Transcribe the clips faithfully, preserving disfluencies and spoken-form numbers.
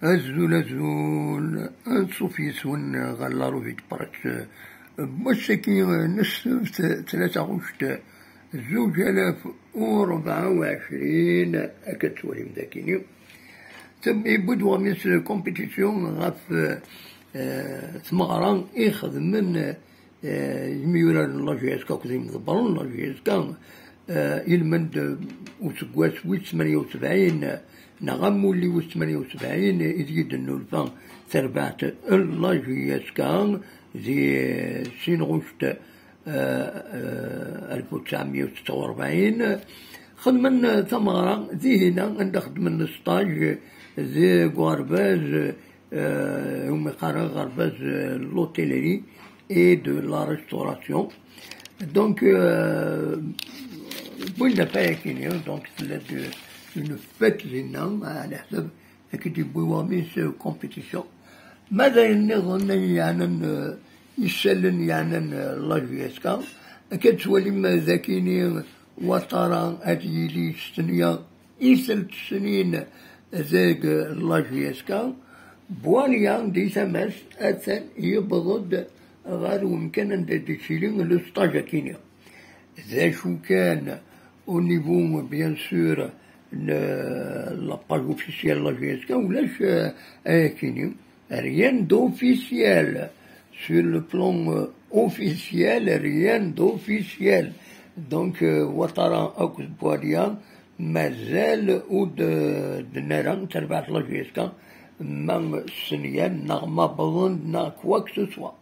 Azul, azul, anṣuf yes-wen ɣer la revue de presse n wass-agi n ssebt, tlata ɣuct zuǧ alaf u rebɛa u ɛecrin. Akka tettwalim dakini, yewwi-d uɣmis compétition ɣef eh, tmeɣra i xedmen eh, imyuraren n la J S K akked imḍebbren n la J S K, eh, ilmend useggas wis tmanya u sebɛin, neɣ amulli wis tmanya u sebɛin, ideg i d-tennulfa terbaɛt n la J S K di sin ɣuct, eh, eh, alef u tesɛemya u setta u rebɛin. Xedmen tameɣra dihina anda xedmen stage deg uɣerbaz eh, umi qqaren aɣerbaz, eh, l'hôtellerie et de la restauration. Donc, euh, wwin-d ɣef wayakini, donc tella-d une fête dinna, ɛla ḥsab akken d-yewwi wamis, eh, compétition. Ma d ayen nniḍen ay yeɛnan, eh, isallen yeɛnan, eh, la J S K, akka d-tettwalim, eh, dakini Ouattara ad yili s tenya i telt snin deg la J S K, Boualian di tama-s atan yewweḍ-d ɣer wemkan anda d-yettili le stage akini. D acu kan, au niveau, bien sûr, n la page officielle n la J S K, ulac, eh, ayakini. Rien d'officiel. Sur le plan, euh, officiel, rien d'officiel. Donc, euh, Ouattara akked Boualian mazal ur d-, d-nnan ara terbaɛt la J S K ma ssenyan neɣ ma wwḍen neɣ quoi que ce soit.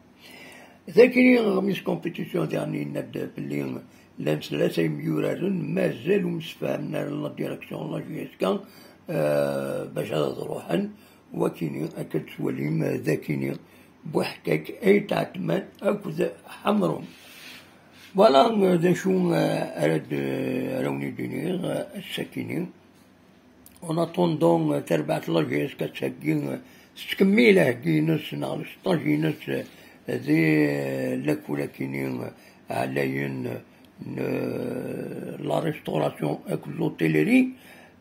Dakini, aɣmis compétition diɣen yenna-d belli llan tlata imyuraren mazal ur msefhamen ara la direction n la J S K, euh, bac ad ruḥen. Wakini akka d-tettwalim, eh, dakini, Buḥkak, Ayt Ɛetman akked Ḥemrun. Voilà, eh, d acu, eh, ara d-, ara wen-id-iniɣ, eh, ass-akini. En attendant, eh, tarbaɛt la J S K ass-agi, eh, tettkemmil aheggi-ines neɣ le stage-ines, eh, di, eh, lakul akini, eh, ɛlayen, eh, n, eh, la restauration akked l'hôtellerie,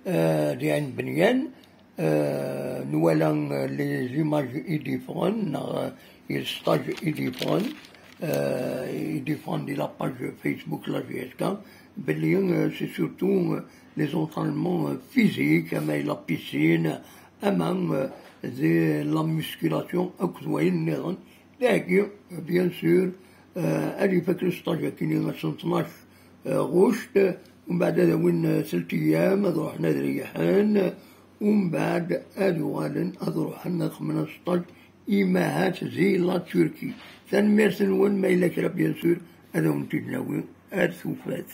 eh, di Ɛin Benyan. Euh, nwala, euh, les images i d-yeffɣen, neɣ, euh, les stages i d-yeffɣen, euh, i d-yeffɣen di la page Facebook la J S K, belli, euh, c'est surtout, euh, les entraînements, euh, physiques, ama la piscine, ama, euh, de la musculation, akked wayen nniḍen. Dagi, bien sûr, euh, ad ifak le stage akini ass n tnac, euh, ɣuct, umbeɛd ad awin, euh, telt ayyam, ad ruḥen ad reyḥen, umbeɛd ad uɣalen ad ruḥen ad xedmen stage, imahat di la Turquie. Tanemmirt-nwen, ma yella kra, bien sûr, ad awen-t-id-nawi ar tufat.